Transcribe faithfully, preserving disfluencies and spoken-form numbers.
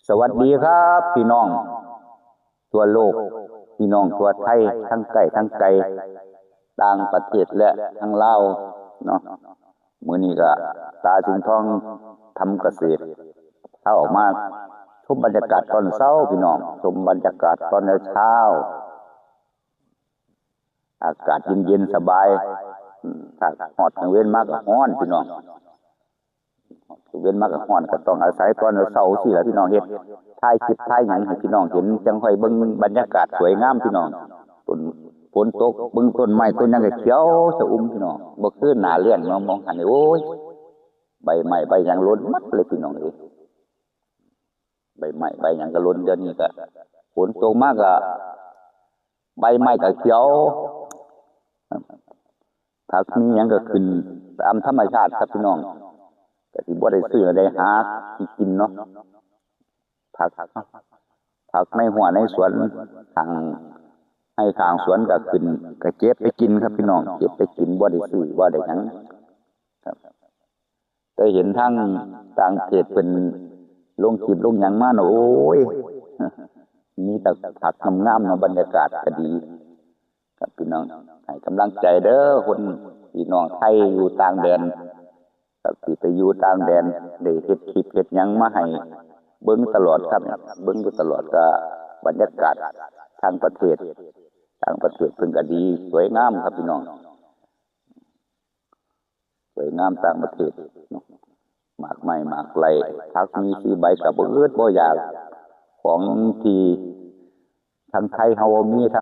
สวัสดีครับพี่น้องทั่วโลก พี่น้องทั่วไทย ทั้งใกล้ทั้งไกล ต่างประเทศและทั้งลาวเนาะ มื้อนี้ก็ตาสิงห์ทองทำเกษตร ถ้าออกมาชมบรรยากาศตอนเช้าพี่น้อง ชมบรรยากาศตอนเช้า อากาศเย็นๆสบาย อืม ถ้าฮอดกลางเว็นมาก็ฮ้อนพี่น้อง เว็นมาก็ฮ้อน ก็ต้องอาศัยตอนเช้าสิล่ะพี่น้อง เฮ็ด ถ่ายคลิปถ่ายหยังให้พี่น้องเห็น จั่งค่อยเบิ่งบรรยากาศสวยงามพี่น้อง ต้น ฝนตก เบิ่งต้นไม้ต้นหยังก็เขียวชอุ่มพี่น้อง บ่คือหน้าแล้งเนาะ มองหันนี่ โอ้ย ใบไม้ใบหยังหล่นหมดเลยพี่น้องเอ้ย ใบไม้ใบหยังก็หล่น เดี๋ยวนี้ก็ ฝนตกมาก็ ใบไม้ก็เขียว ผักมีหยังก็ขึ้นตามธรรมชาติครับพี่น้อง ก็สิบ่ได้ซื้อได้หาสิกินเนาะ ผัก ผักในหัวในสวน ข้างไฮ่ข้างสวนก็ขึ้น ก็เก็บไปกินครับพี่น้อง เก็บไปกิน บ่ได้ซื้อ บ่ได้หยังครับ แต่เห็นทางต่างประเทศเพิ่นลงคลิปลงหยังมาเนาะ โอ้ย มีแต่ผักงามๆเนาะ บรรยากาศก็ดี ครับพี่น้อง ให้กำลังใจเด้อ คนพี่น้องไทยอยู่ต่างแดน ครับ ที่ไปอยู่ต่างแดน ได้เฮ็ดคลิปเฮ็ดหยังมาให้เบิ่งตลอดครับ เบิ่งอยู่ตลอด ก็บรรยากาศทางประเทศ ต่างประเทศเพิ่นก็ดี สวยงามครับพี่น้อง สวยงามต่างประเทศเนาะ หมากไม้หมากไร่ ผักมีสี่ใบก็บ่อึดบ่อยาก ของที่ทางไทยเฮาบ่มี ท